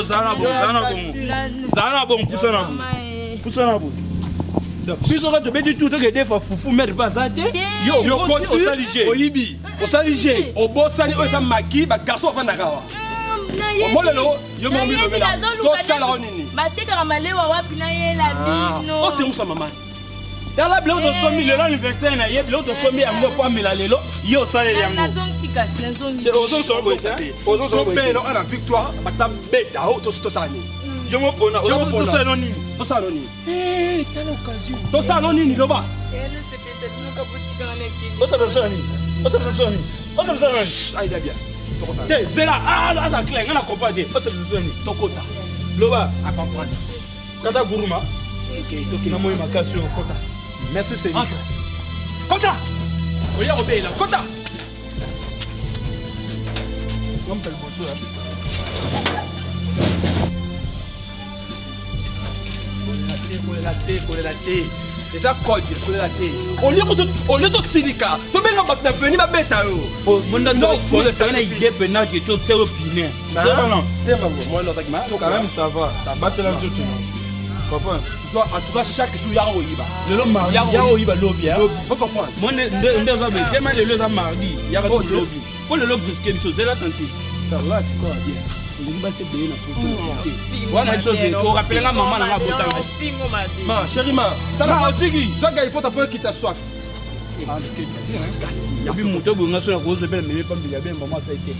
zala na bongo, zala na bongo. Zala na bongo, pusana bongo. Pusana bongo. Biso kaka tobeti tout toke defa fufu mère mpe aza te. Yo okoti osali je. Oyibi. Osali je. Obosani oyo eza maki ba garçon bafandaka awa. Omolelo yo moko milobela. Tosala o nini? Batekaka malewa wapi nayela bino. Otemusa mama. Tala biloko tosombi lelo anniversaire na ye, biloko tosombi yango mpo amela lelo, ye osaleli yango. Ozongisa boye te. Ozongisa boye. Tobela ana victoire batabeta o tosala nini? Yo mopona, tosala no nini? Tosala no nini? Eh, tala occasion. Tosala no nini loba? Osala nini? Osala nini? Osala nini? Aïda bien. Te, zela, aza clair, nga na comprendre te. Osala nini? Tokota. Loba. A comprendre. Kata guruma. Na moi makasi oyo kota. Merci Seigneur. Kota. Oya kobela. Kota. Ngampa liboso ya. Kolela te, kolela te, kolela te. Eza code, kolela te. Olie tosilika, tobenga bato na veni babeta yo. Monda na idée pena ke to tse pine. Non, quand même ça va. Ça batela nzoto. Comprends? En tout cas, chaque jour, yaka koyiba. Lelo mardi, yaka koyiba lobi. Faut comprendre. Mo nde eza boye. Tema lelo eza mardi, yaka to lobi. Po lelo briske biso zela tanti. Ça va, tu crois bien. Olingi basi ebele na poto wana biso orapele nga mama na nga abotanga. Ma chérie ma, sala otiki. Zwa il faut ta kita soif. Obi moto obonga so na kozwa mpe na meme pambeli ya bemba mwasa ete.